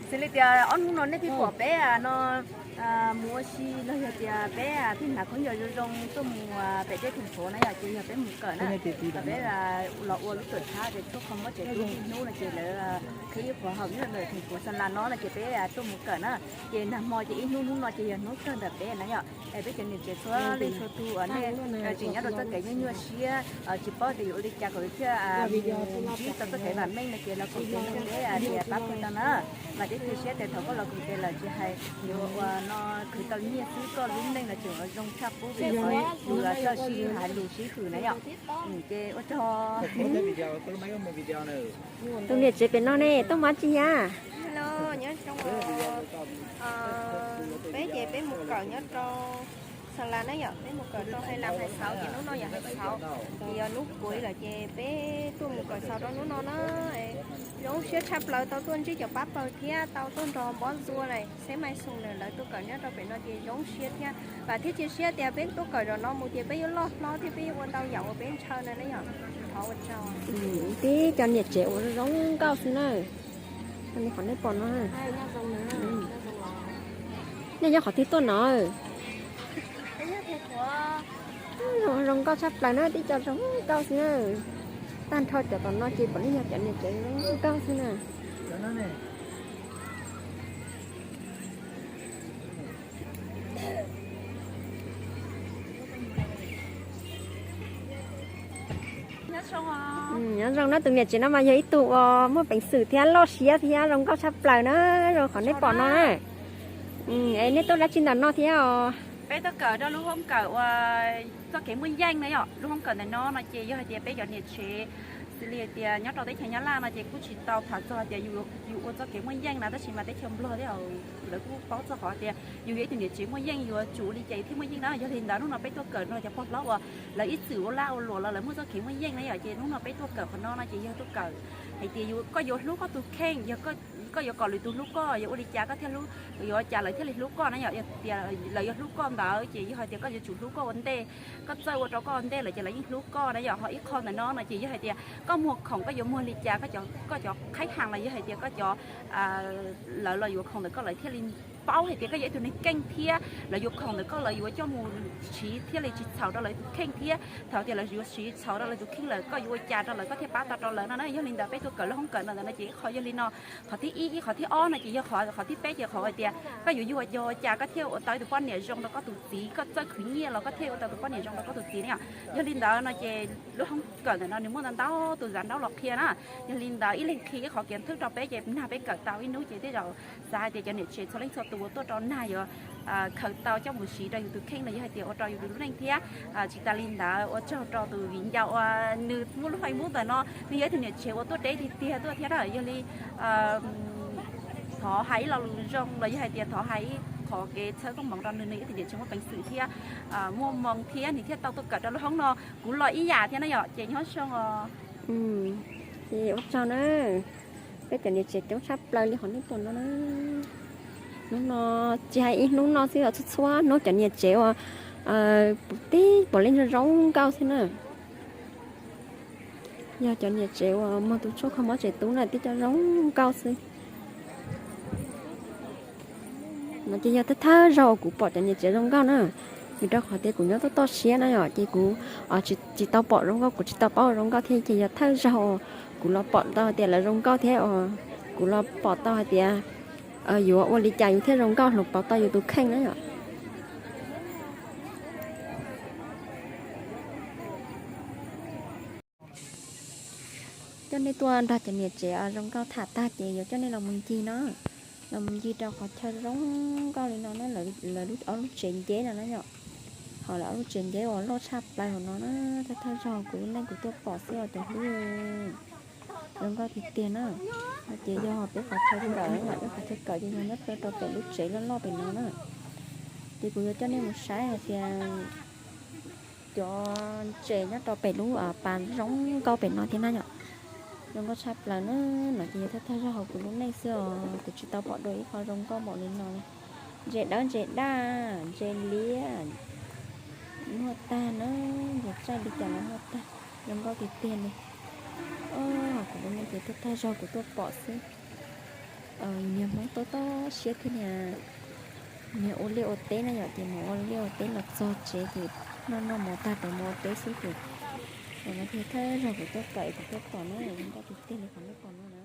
Xws li tias ob hnub no nej twb pom peb no mus ua si los yog tias peb twb hnav khaub ncaws zoo zoo tuaj mus pem dej theem phuv na yom, ces yog peb mus kawm na. Peb los ua lub tuam txhab ces tshuab kho mob tsev tub ib hnub no ces lawv qhib ib qho hauv nyob ntawm theem phuv Xa Las no no ces peb tuaj mus kawm na. Ces nag hmo ces ib hnub hnub no ces yog hnub kawg ntawm peb na yom. Es peb cov niam tsev txhua leej txhua tus uas nej tseem nyob rau txoj kev nyuaj nyuaj siab tsis paub tias yuav ua li cas kom thiaj mus ntsib tau txoj kev vam meej no ces los koom tes nrog peb tias pab pawg no na. Vam thiab cia siab tias thaum koj los koom tes lawm tsis hais yuav ua no khwv tau nyiaj xwb koj lub neej los tseem ua zoo tshaj qub vim yus txawj sib hais lus sib hwm na yom. Ces ua tsaug. Tus niam tsev pem no ne tuaj mus dab tsi thiab? Peb ces peb mus kawm nyob rau Xa Las na yom, peb mus kawm rau Hais Las Hais Xauv ces hnub no yog Hais Xauv, ces yog hnub kuv lawm ces peb tuaj mus kawm xaus rau hnub no na. Zoo siab tshaj plaws tau tuaj ntsib cov pab pawg thiab tau tuaj nrog Npob Ntxua lawm, Xeb Maiv Xoo lawm, lawv tuaj kawm nyob rau pem no ces zoo siab thiab. Vam thiab cia siab tias peb tuaj kawm zaum no mus ces peb yuav loj hlob thiab peb yuav ua tau yam uas peb ntshaw na na yom. Thov ua tsaug. Tib cov niam tsev uas zoo nkauj xwb na. Qhov nej pom no, nej nyob qhov twg tuaj no? Zoo nkauj tshaj plaws na, tib co zoo nkauj xwb na. Tag nrho cov tom no ces puav leej yog cov niam tsev zoo nkauj xwb na. Nyob zoo na, tus niam tsev no mas yog ib tug uas muaj peev xwm thiab loj siab thiab zoo nkauj tshaj plaws na, zoo qhov nej pom no na. Es nej tuaj dab tsi ntawm no thiab os? Peb tuaj kawm rau lub hoob kawm uas txoj kev muaj yeej na yom. Lub hoob kawm ntawm no no ces yog hais tias peb cov niam tsev xws li hais tias nyob rau teb chaws Nyab Laj no ces kuj tsis tau tham txog hais tias yus ua txoj kev muaj yeej na, tab sis mas teb chaws Nplog thiab lawv kuj paub txog qhov tias yus yog ib tug niam tsev muaj yeej yuav tsum ua li cas yus thiaj muaj yeej na. Yog li ntawd hnub no peb tuaj kawm nrog cov pog hlob uas lawv ib txwm ua laj ua luam los lawv muaj txoj kev muaj yeej na yom, ces hnub no peb tuaj kawm qhov no no ces yog tuaj kawm hais tias yus, koj yuav hlub koj tus kheej, yog koj yuav kom lwm tus hlub koj, yuav ua li cas koj thiaj hlub, yuav ua cas lawv thiaj li hlub koj na yom. Yog tias lawv yuav hlub koj ntawd ces yog hais tias koj yuav tsum hlub koj ua ntej, koj txawj ua rau koj ua ntej lawm ces lawv yeej hlub koj na yom. Ho ib qho ntawm no no ces yog hais tias koj muag khoom koj yuav muag li cas, koj cov khaib hais los yog hais tias koj cov, lawv los yuav khoom ntawm koj lawv thiaj li paub hais tias koj yog ib tug neeg keej thiab lawv yuav khoom ntawm koj lawv yuav coj mus siv thiaj li tsis txhaum rau lawv tus kheej thiab thaum tias lawv yuav siv txhaum rau lawv tus kheej lawm koj yuav ua cas rau lawv koj thiaj pab tau rau lawv no na. Yog li ntawd peb tuaj kawm lub hoob kawm ntawm no ces ib qho yog li no, qhov thib ib, ib qhov thib ob no ces yog qhov thib peb ces qhov hais tias koj yuav yuav ua cas koj thiaj ua tau tus poj niam zoo rau koj tus txiv, koj txawj khwv nyiaj los koj thiaj ua tau tus poj niam zoo rau koj tus txiv na yom. Yog li ntawd no ces lub hoob kawm ntawm no nws muaj ntau ntau tus zav ntaub los qhia na. Yog li ntawd ib leeg qhia ib qho kev thwb rau peb ces nag peb kawm tau ib hnub ces tej zaum xav hais tias cov niam tsev txhua leej txhua tus uas tuaj rau nag yuav khaws tau coj mus siv rau yus tus kheej los yog hais tias ua rau yus tus lub neej thiab. Tsis tas li ntawd ua tsaug rau tus viv ncaus uas nws muaj lub Facebook ntawm no, nws yog ib tug niam tsev uas tuaj deb tiag tiag tuaj thiab na. Yog li thov hais ib lo lus zoo los yog hais tias thov hais ib qho kev txhawb koob hmoov rau nws, nws yog ib tug niam tsev muaj peev xwm thiab muaj hmoo thiab nws thiaj tau tuaj kawm rau lub hoob no. Kuv los ib yam thiab na yom, ces nyob zoo os. Ces ua tsaug na, peb cov niam tsev coob tshaj plaws li qhov nej pom no na. Hnub no tsis hais ib hnub no xwb os, txhua txhua hnub cov niam tsev uas puv tib puav leej zoo zoo nkauj xwb na. Yog cov niam tsev uas muag tus tshuaj kho mob tsev tub na tib co zoo nkauj xwb. No ces yog thawj thawj zaug kuv pom cov niam tsev zoo nkauj na, vim rau qhov tias kuv nyob toj toj siab na yom, ces kuv tsis tau pom zoo nkauj, kuv tsis tau paub zoo nkauj thiab, ces yog thawj zaug kuv los pom tau hais tias lawv zoo nkauj thiab, kuv los pom tau hais tias yuav ua li cas yus thiaj zoo nkauj hloov pauv tau yus tus kheej na yom. Coj nej tuaj nrog cov niam tsev zoo nkauj tham tag ces yuav coj nej los mus ncig no, los mus ncig rau qhov chaw zoo nkauj li no na, lawv lub, ob lub tsev nceb no na yom. Ho lawv ob lub tsev nceb uas loj tshaj plaws hauv no na, thawj thawj zaug kuv lub neej kuv tuaj pom xwb os cov hlub. Zoo nkauj tiag tiag na. No ces yog peb qhov chaw kawm, peb qhov chaw kawm ces yog nyob rau pem lub tsev loj loj pem no na. Ces kuv yuav coj nej mus saib hais tias cov tsev nyob rau pem lub pas zoo nkauj pem no thiab na yom. Zoo nkauj tshaj plaws na. No ces yog thawj thawj zaug hauv kuv lub neej xwb os, kuv tsis tau pom dua ib qho zoo nkauj npaum li no li. Ntses dawb ntses daj, ntses liab, muaj tag na, ntses tsaij li cas los muaj tag, zoo nkauj tiag tiag li. Kuv lub neej ces thawj thawj zaug kuv tuaj pom xwb. Niag Hmoob tob tob siab thiab niag, niag ua liaj ua teb na yom, ces mus ua liaj ua teb los txog tsev ces noj noj mov tag ces mus ua teb xwb ces, no thiaj thawj zaug kuv tuaj pom, kuv tuaj pom na, zoo nkauj tiag tiag li qhov nej pom no.